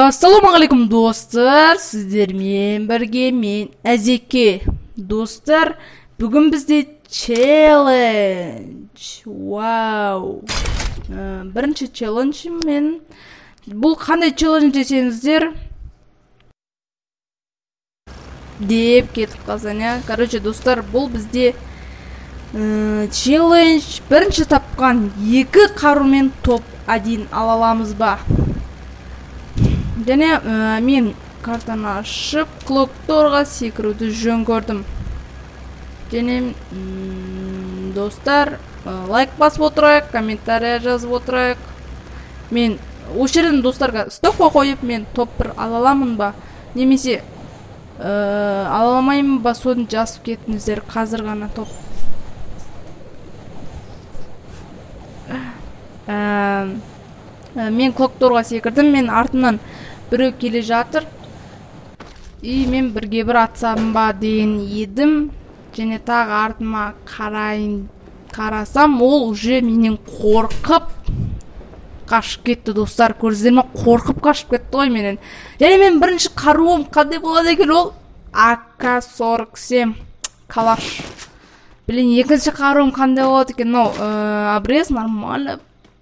Ассалаумағалейкум, достар, сіздермен бірге мен Әзеке. Достар, бүгін бізде челлендж. Вау. Бірінші челлендж мен. Бұл қандай челлендж десеңіздер, деп кетіп қалсаң, иә. Короче, достар, бұл бізде челлендж. Бірінші тапқан екі қарумен топ-1 ала аламыз ба? Және мен картаны ашып, клокторға секіруді жөн көрдім. Және достар, лайк басып отырайық, комментария жазып отырайық. Мен осы жерден достарға стопқа қойып, мен топ-1 ала аламын ба, немесе ала алмаймын ба, соны жазып кетіңіздер. Қазір ғана топ. Мен клокторға секірдім, мен артымнан біреу келе жатыр. И мен бірге бір атсам ба деген едім. Және тағы артыма қарайын, қарасам, ол уже менен қорқып қашып кетті, достар. Көрдіңіздер ме? Қорқып қашып кетті ғой менен. Және мен бірінші қаруым қандай болады екен? Ол АК-47 калаш. Блин, екінші қаруым қандай болады екен? Мынау обрез нормально.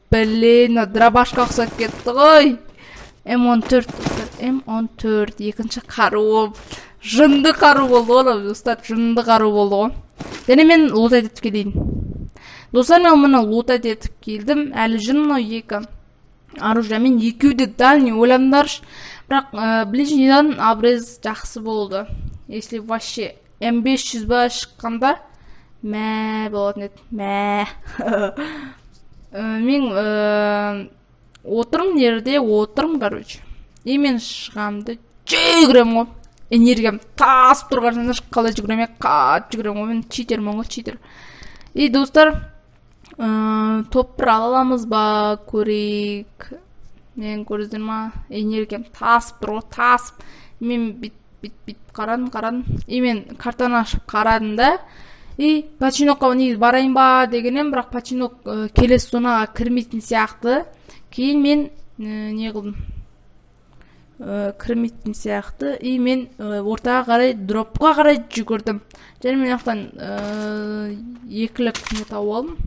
Блин, мынау дробашка ұқсап кетті ғой. М14, достар, М14 екінші қаруым. Жынды қару болды ғой, достар, жынды қару болды ғой. Және мен лутать етіп келейін. Достар, мен мұны лутать етіп келдім. Әлі жүр мынау екі оружие. Мен екеуі де дальний ойландаршы. Бірақ ближнийдан обрез жақсы болды. Если вообще М500 ба шыққанда, мә болатын еді. Мә. Мен отырмын жерде, отырмын, короче. И мен шығамды жүгіремін ғой. Энергиям тасып тұрған жерден қалай жүгіремін, қатты жүгіремін ғой. Мен читермін ғой, читер. И достар, топ-1 ала аламыз ба, көрейік. Мен көрдіңіздер ма, энергиям тасып тұр ғой, тасып. Мен бит, бит, бит қарадым, қарадым. И мен картаны ашып қарадым да. И починокқа негізі барайын ба деген едім, бірақ починок келесі зонаға кірмейтін сияқты. Кейін мен не қылдым? Кірмейтін сияқты. И мен ортаға қарай, дропқа қарай жүгірдім. Және мен жақтан екілік не тауып алдым.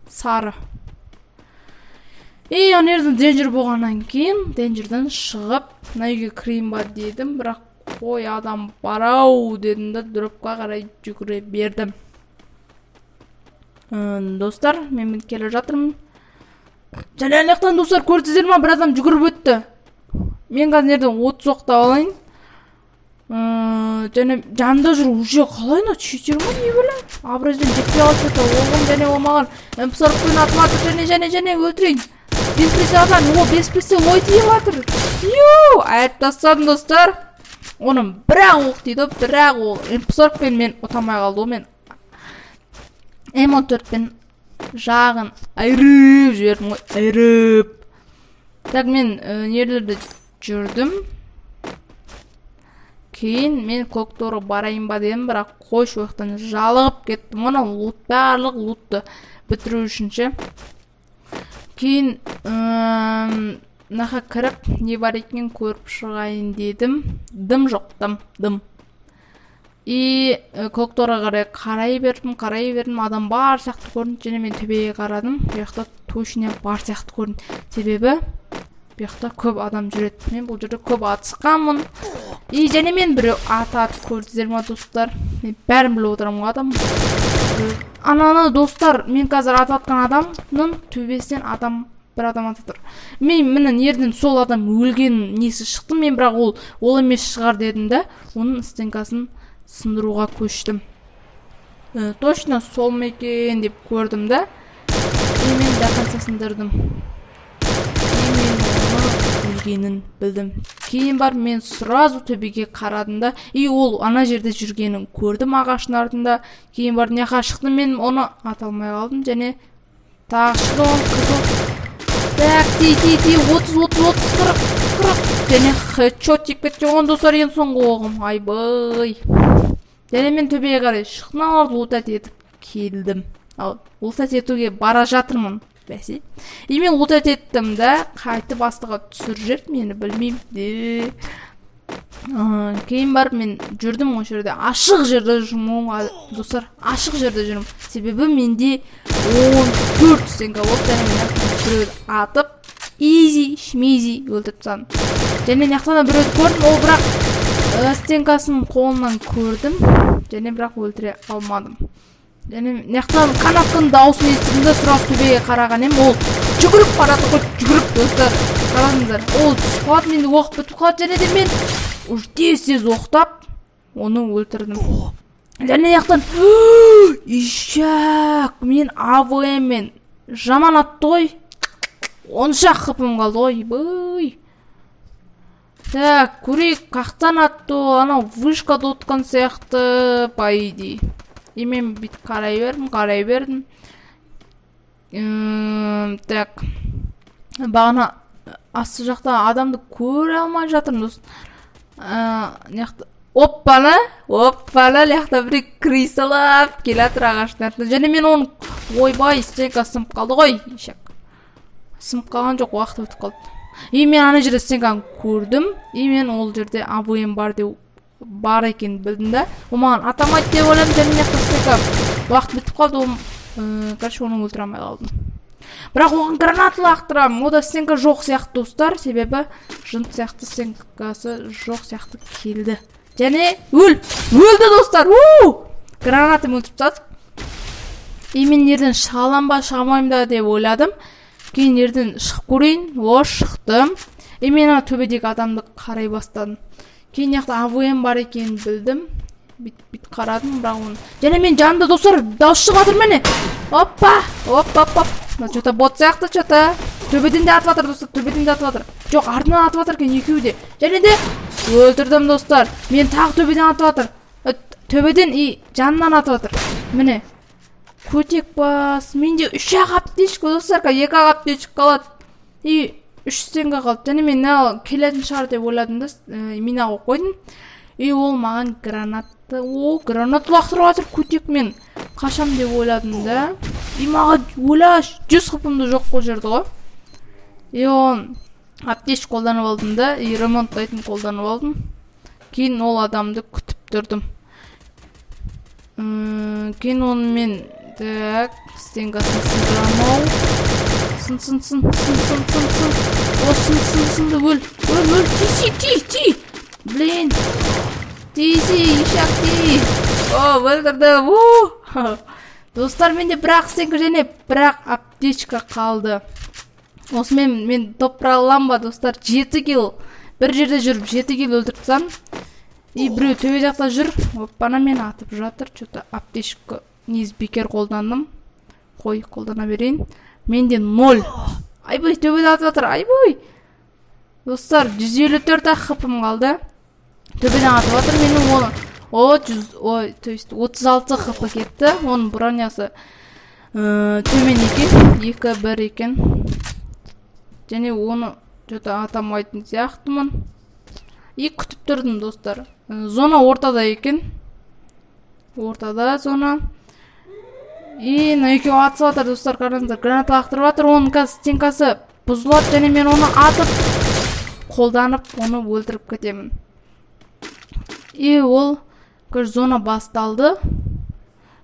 Сары. И ана жерден денджер болғаннан кейін, денджерден шығып, мына үйге кірейін ба дедім, бірақ қой адам бар ау дедім да дропқа қарай жүгіре бердім. Достар, мен келе жатырмын. Және ана жақтан, достар, көрдіңіздер ма, бір адам жүгіріп өтті. Мен қазір жерден от соқтап алайын. Және жанында жүр, уже қалай мынау читер ма, не білемін. Образдан жетпей қалып кетті. Оғым және ол маған М40-пен атып жатыр. Және, және, және өлтірейін. Бес прицел атамын. О, бес прицел ой тиіп жатыр. Ю, айырып тастадым, достар. Оның бір-ақ оқ тиді, бір-ақ ол М40-пен мен ұта алмай қалды ғой, мен М14-пен жағын айырып жібердім ғой, айырып. Так, мен нелерді жүрдім. Кейін мен кокторға барайын ба дедім, бірақ қойшы, ол жақтан жалығып кеттім. Оны лут, барлық лутты бітіру үшін ше. Кейін мынақа кіріп, не бар екенін көріп шығайын дедім. Дым жоқ, дым, дым. И кокторға қарай қарай бердім, қарай бердім. Адам бар сияқты көрінді. Және мен төбеге қарадым. Бұл жақта точно бар сияқты көрінді. Себебі бұл жақта көп адам жүреді. Мен бұл жерде көп атысқанмын. И және мен біреу атады, көрдіңіздер ма, достар? Мен бәрін біліп отырамын ғой адам. Ананы, достар, мен қазір атып атқан адамның төбесінен бір адам атып тұр. Мен міне жерден сол адам өлген несі шықты, мен бірақ ол емес шығар дедім да, оның стенкасын сындыруға көштім. Точно сол ма екен деп көрдім да, и мен до конца сындырдым. И мен оны өлгенін білдім. Кейін барып мен сразу төбеге қарадым да, и ол ана жерде жүргенін көрдім ағаштың артында. Кейін барып мына жаққа шықтым, мен оны ата алмай қалдым. Және тағы шықты ол қызыл. Так, ти, ти, ти, отыз, отыз, отыз, қырық, қырық. Және хедшот тиіп кеткен ғой, достар, ең соңғы оғым. Айбай. Және мен төбеге қарай шықтым, аларды лутать етіп келдім. Ал, лутать етуге бара жатырмын. Бәсе. И мен лутать еттім да, қайтып астыға түсіріп жіберді мені, білмеймін де. Кейін барып мен жүрдім осы жерде, ашық жерде жүрмін ғой, достар, ашық жерде жүрмін. Себебі менде 14 стенка болды, және мен біреуді атып, изи шмизи өлтіріп тастадым. Және мына жақтан да біреуді көрдім, ол бірақ стенкасын қолынан көрдім, және бірақ өлтіре алмадым. Және мына жақтан канавканың дауысын естідім да, сразу төбеге қараған едім, ол жүгіріп барады ғой, жүгіріп, достар, қараңыздар. Ол түсіп қалады, менде оқ бітіп қалады, және де мен уже тез-тез оқтап оны өлтірдім. Және мына жақтан ишак, мен АВМ-мен жаман атты ғой. 10 хпм қалды ғой, бый. Так, көрейік, қақтан атты ол, анау вышкада отқан сияқты, по идее. И мен бүйтіп қарай бердім, қарай бердім. Так, бағана асты жақта адамды көре алмай жатырмын, достар. Мына жақта, оппана, оппана, мына жақта бір крысалап келе жатыр ағаштың артынан. Және мен оны, ойбай, стенка сынып қалды ғой, ишак. Сынып қалған жоқ, уақыт өтіп қалды. И мен ана жерде стенканы көрдім, и мен ол жерде АВМ бар деп бар екенін білдім да. Ол маған атамайды деп ойладым, және мына жақта стенка уақыт бітіп қалды, ол, короче, оны өлтіре алмай қалдым. Бірақ оған граната лақтырамын, о да стенка жоқ сияқты, достар, себебі жын сияқты стенкасы жоқ сияқты келді. Және өл, өлді, достар, у! Гранатамен өлтіріп тастадық. И мен жерден шыға аламын ба, шыға алмаймын да деп ойладым. Кейін жерден шығып көрейін, о, шықтым. И мен ана төбедегі адамды қарай бастадым. Кейін мына жақта АВМ бар екенін білдім. Бүйтіп қарадым, бірақ оны. Және мен жанымда, достар, дауыс шығып жатыр міне. Опа, оп, оп, оп. Мына чё-то бот сияқты, чё-то. Төбеден де атып жатыр, достар, төбеден де атып жатыр. Жоқ, артынан атып жатыр екен екеуі де. Және де өлтірдім, достар. Мен тағы төбеден атып жатыр. Төбеден и жанынан атып жатыр. Міне. Көтек бас. Менде 3 ақ аптечка, достар, 2 ақ аптечка қалады. И 3 стенка қалды. Және мен мына келетін шығар деп ойладым да, мина қойып қойдым. И ол маған гранатты, о, гранат лақтырып жатыр, көтек, мен қашам деп ойладым да. И маған ойлаш, 100 хпмды жоқ қылып жіберді ғой. И оны аптечка қолданып алдым да, и ремонттайтын қолданып алдым. Кейін ол адамды күтіп тұрдым. Кейін оны мен, так, стенкасын сындырамау. Сын, сын, сын, сын, сын, сын, сын. О, сын, сын, сынды, өл, өл, өл, ти, ти, ти. Блин. Ти, ти, ишак, ти. О, өлтірдім. У! Достар, менде бір-ақ стенка және бір-ақ аптечка қалды. Осымен мен топ аламын ба, достар? 7 килл. Бір жерде жүріп 7 килл өлтіріп тастадым. И біреу төбе жақта жүр. Оппана, мені атып жатыр. Чё-то аптечка негізі бекер қолдандым. Қой, қолдана берейін. Менде 0. Айбай, төбеде атып жатыр. Айбай. Достар, 154 ақ хпм қалды. Төбеден атып жатыр мені оны. О, жүз, ой, то есть 36 хп кетті. Оның бронясы төмен екен. 2-1 екен. Және оны чё-то атамайтын сияқтымын. И күтіп тұрдым, достар. Зона ортада екен. Ортада зона. И мына екеуі атысып жатыр, достар, қараңыздар. Граната лақтырып жатыр. Оның қазір стенкасы бұзылады, және мен оны атып, қолданып, оны өлтіріп кетемін. И ол, короче, зона басталды.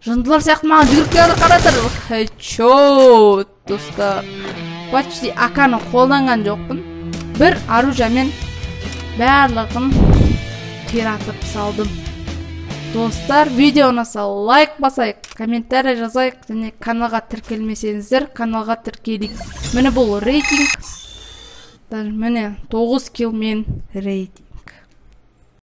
Жындылар сияқты маған жүгіріп келе жатыр, қараңдар. Хедшот, достар. Почти АК-ны қолданған жоқпын. Бір оружиемен барлығын қиратып салдым. Достар, видео ұнаса лайк басайық, комментарий жазайық және каналға тіркелмесеңіздер, каналға тіркелейік. Міне бұл рейтинг. Даже міне 9 килл мен рейтинг.